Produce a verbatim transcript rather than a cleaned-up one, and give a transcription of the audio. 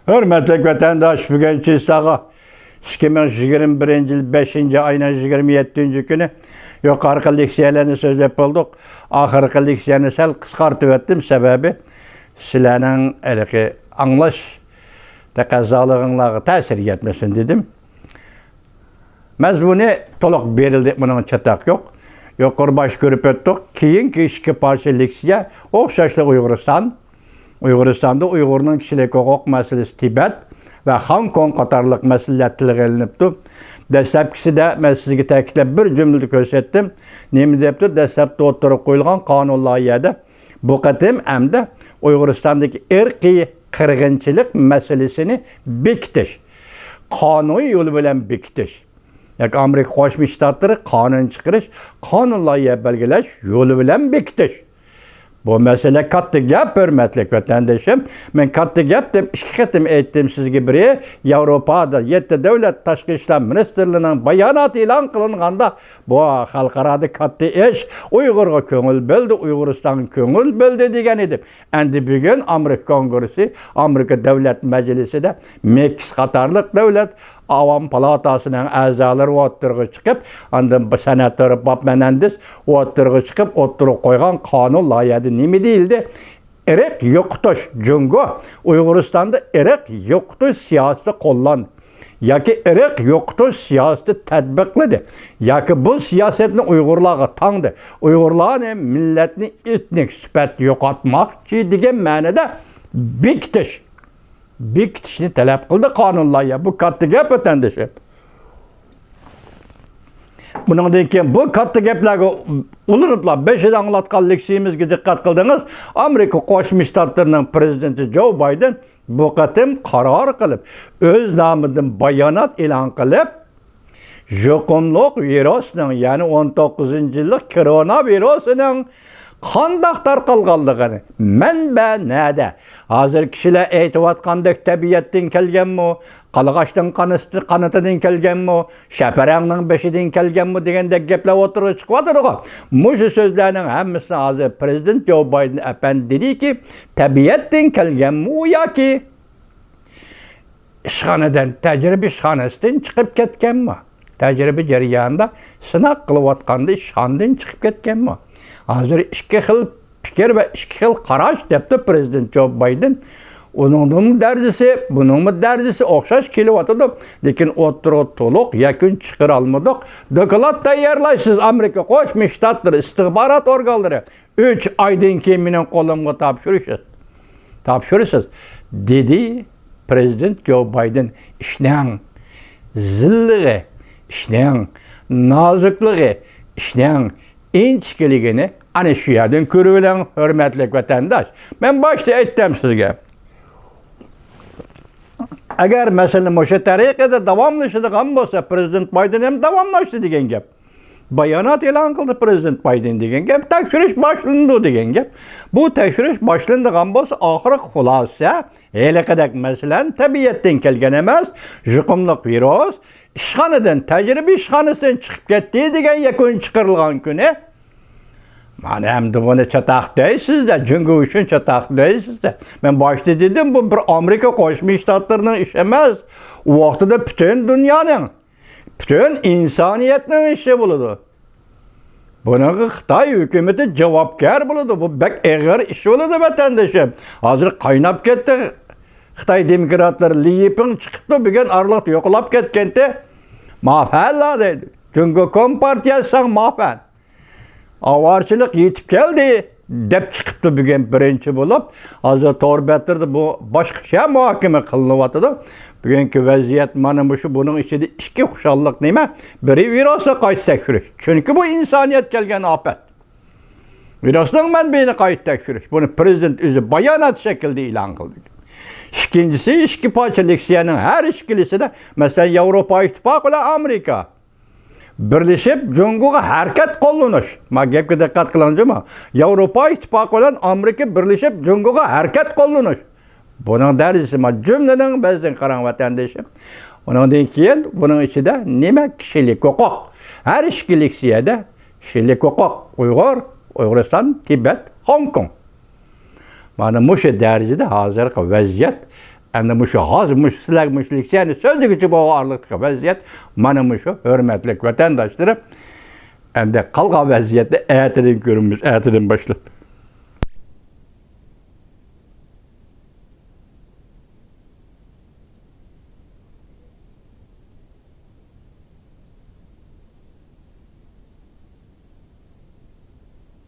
ھۆرمەتلىك ۋەتەنداش، بۈگۈن چىساغا ئىككى مىڭ يىگىرمە بىرىنچى يىل بەشىنچى ئاينىڭ يىگىرمە يەتتىنچى كۈنى يۇقىرىقى لېكسىيەلەرنى سۆزلەپ بولدۇق. ئاخىرقى لېكسىيەنى سەل قىسقارتىۋەتتىم، سەۋەبى سىلەرنىڭ ھېلىقى ئاڭلاش تەقەززالىقىڭلارغا تەسىر يەتمىسۇن دېدىم. مەزمۇنى تولۇق بېرىلدى، بۇنىڭ چاتاق يوق. يۇقىرى باشتا كۆرۈپ ئۆتتۇق. كېيىنكى ئىككى پارچە لېكسىيە ئوخشاشلا ئۇيغۇرىستان. ئۇيغۇرىستاندا ئۇيغۇرنىڭ كىشىلىك ھوقۇق مەسىلىسى، تىبەت ۋە خوڭكوڭ قاتارلىق مەسىلىلەر تىلغا ئېلىنىپتۇ. دەسلەپكىسىدە مەن سىزگە تەكىتلەپ بىر جۈملىدە كۆرسەتتىم. نېمە دەپتۇ؟ دەسلەپتە ئوتتۇرىغا قويۇلغان قانۇن لايىھەدە بۇ قېتىم ئەمدى ئۇيغۇرىستاندىكى ئىرقىي قىرغىنچىلىق مەسىلىسىنى بېكىتىش، قانۇن يولى بىلەن بېكىتىش، ياكى ئامېرىكا قوشما شتاتلىرى قانۇن چىقىرىش، قانۇن لايىھە بەلگىلەش يولى بىلەن بېكىتىش. بۇ مەسىلە كاتتا گەپ، ھۆرمەتلىك ۋەتەندىشىم. مەن كاتتا گەپ دەپ ئىككى قېتىم ئېيتتىم سىزگە. بىرى، ياۋروپادا يەتتە دۆلەت تاشقى ئىشلار مىنىستىرلىرىنىڭ باياناتى ئېلان قىلىنغاندا، بۇ خەلقئارادا كاتتا ئىش، ئۇيغۇرغا كۆڭۈل بۆلدى، ئۇيغۇرىستانغا كۆڭۈل بۆلدى دېگەن ئىدىم. ئەمدى بۈگۈن ئامېرىكا كونگرېسسى، ئامېرىكا دۆلەت مەجلىسىدە مېكس قاتارلىق دۆلەت ئاۋام پالاتاسىنىڭ ئەزالىرى ئوتتۇرىغا چىقىپ، ئاندىن بۇ سېناتور باب مېنەندېس ئوتتۇرىغا چىقىپ، ئوتتۇرىغا قويغان قانۇن لايىھەدە نېمە دېيىلدى؟ ئىرق يوقىتىش، جۇڭگو ئۇيغۇرىستاندا ئىرق يوقىتىش سىياسىتى قوللاندى ياكى ئىرق يوقىتىش سىياسىتى تەتبىقلىدى ياكى بۇ سىياسەتنى ئۇيغۇرلارغا تاڭدى، ئۇيغۇرلارنى مىللەتنى، ئېتنىك سۈپەت يوقاتماقچى دېگەن مەنىدە بېكىتىش، بېكىتىشنى تەلەپ قىلدى قانۇن لايىھە. بۇ كاتتا گەپ، ۋەتەندىشىم. بۇنىڭدىن كېيىن بۇ كاتتا گەپلەرگە ئۇلىنىپلا بېشىدا ئاڭلاتقان لېكسىيىمىزگە دىققەت قىلدىڭىز. ئامېرىكا قوشما شتاتلىرىنىڭ پرېزىدېنتى جو بايدېن بۇ قېتىم قارار قىلىپ، ئۆز نامىدىن بايانات ئېلان قىلىپ، يۇقۇملۇق ۋىرۇسنىڭ، يەنى ئون توققۇزىنچى يىللىق كورونا ۋىرۇسىنىڭ قانداق تارقالغانلىقىنى، مەنبە نەدە، ھازىر كىشىلەر ئېيتىۋاتقاندەك تەبىئەتتىن كەلگەنمۇ، قارلىغاچنىڭ قانىتى-، قانىتىدىن كەلگەنمۇ، شەپەرەڭنىڭ بېشىدىن كەلگەنمۇ دېگەندەك گەپلەر ئوتتۇرىغا چىقىۋاتىدىغۇ. مۇشۇ سۆزلەرنىڭ ھەممىسىنى ھازىر پرېزىدېنت جو بايدېن ئەپەندى دېدىكى، تەبىئەتتىن كەلگەنمۇ ياكى ئىشخانىدىن، تەجرىبە ئىشخانىسىدىن چىقىپ كەتكەنمۇ؟ تەجرىبە جەريانىدا سىناق قىلىۋاتقاندا ئىشخانىدىن چىقىپ كەتكەنمۇ؟ ھازىر ئىككى خىل پىكىر ۋە ئىككى خىل قاراش، دەپتۇ پرېزىدېنت جو بايدېن. ئۇنىڭدىنمۇ دەرىجىسى، بۇنىڭمۇ دەرىجىسى ئوخشاش كېلىۋاتىدۇ، لېكىن ئوتتۇرىغا تولۇق يەكۈن چىقىرالمىدۇق. دوكلات تەييارلايسىز، ئامېرىكا قوشما شتاتلىرى ئىستىخبارات ئورگانلىرى، ئۈچ ئايدىن كېيىن مېنىڭ قولۇمغا تاپشۇرۇشىز، تاپشۇرىسىز، دېدى پرېزىدېنت جو بايدېن. ئىشنىڭ زىللىقى، ئىشنىڭ نازۇكلۇقى، ئىشنىڭ ئىنچىكىلىكىنى ئەنە شۇ يەردىن كۆرۈۋېلىڭ، ھۆرمەتلىك ۋەتەنداش. مەن باشتا ئېيتتىم سىزگە. ئەگەر مەسىلە مۇشۇ تەرىقىدە داۋاملىشىدىغان بولسا، پرېزىدېنت بايدېن ھەم داۋاملاشتى دېگەن گەپ. بايانات ئېلان قىلدى پرېزىدېنت بايدېن دېگەن گەپ، تەكشۈرۈش باشلىنىدۇ دېگەن گەپ. بۇ تەكشۈرۈش باشلىنىدىغان بولسا، ئاخىرقى خۇلاسە ھېلىقىدەك، مەسىلەن، تەبىئەتتىن كەلگەن ئەمەس، يۇقۇملۇق ۋىرۇس ئىشخانىدىن، تەجرىبە ئىشخانىسىدىن چىقىپ كەتتى دېگەن يەكۈن چىقىرىلغان كۈنى، مانا ئەمدى بۇنى چاتاق دەيسىز-دە، جۇڭگو ئۈچۈن چاتاق دەيسىز-دە. مەن باشتا دېدىم، بۇ بىر ئامېرىكا قوشما شتاتلىرىنىڭ ئىشى ئەمەس. ئۇ ۋاقتىدا پۈتۈن دۇنيانىڭ، پۈتۈن ئىنسانىيەتنىڭ ئىشى بولىدۇ. بۇنىڭغا خىتاي ھۆكۈمىتى جاۋابكار بولىدۇ. بۇ بەك ئېغىر ئىش بولىدۇ، ۋەتەندىشىم. ھازىر قايناپ كەتتى. خىتاي دېموكراتلىرى، لى يىپىڭ چىقىپتۇ، بۈگۈن ئارىلىقتا يوقىلاپ كەتكەنتى. مافەنلا دەيدۇ. جۇڭگو كومپارتىيەسى ساڭا مافەن. ئاۋارىچىلىك يېتىپ كەلدى دەپ چىقىپتۇ بۈگۈن بىرىنچى بولۇپ. ھازىر تور بەتلىرىدە بۇ باشقىچە مۇھاكىمە قىلىنىۋاتىدۇ. بۈگۈنكى ۋەزىيەت مانا مۇشۇ. بۇنىڭ ئىچىدە ئىككى خۇشاللىق نېمە؟ بىرى ۋىرۇسقا قايتا تەكشۈرۈش. چۈنكى بۇ ئىنسانىيەتكە كەلگەن ئاپەت. ۋىرۇسنىڭ مەنبىيىنى قايتا تەكشۈرۈش. بۇنى پرېزىدېنت ئۆزى بايانات شەكلىدە ئېلان قىلدى. ئىككىنچىسى، ئىككى پارچە لېكسىيەنىڭ ھەر ئىككىلىسىدە، مەسىلەن، ياۋروپا ئىتتىپاقى بىلەن ئامېرىكا بىرلىشىپ جۇڭگوغا ھەرىكەت قوللىنىش. ما گەپكە دىققەت قىلىڭ جۇمۇ. ياۋروپا ئىتتىپاقى بىلەن ئامېرىكا بىرلىشىپ جۇڭگوغا ھەرىكەت قوللىنىش. بۇنىڭ دەرىجىسى، ما جۈملىنىڭ بەزىدىن قاراڭ ۋەتەندىشىم. ئۇنىڭدىن كېيىن بۇنىڭ ئىچىدە نېمە؟ كىشىلىك ھوقۇق. ھەر ئىككى لېكسىيەدە كىشىلىك ھوقۇق. ئۇيغۇر، ئۇيغۇرىستان، تىبەت، خوڭكوڭ. مانا مۇشۇ دەرىجىدە ھازىرقى ۋەزىيەت. ئەمدى مۇشۇ ھازىر مۇشۇ سىلەرگە مۇشۇ لېكسىيەنى سۆزلىگۈچى بولغان ئارىلىقتىكى ۋەزىيەت مانا مۇشۇ، ھۆرمەتلىك ۋەتەنداشلىرىم. ئەمدى قالغان ۋەزىيەتنى ئەتىدىن كۆرىمىز، ئەتىدىن باشلاپ.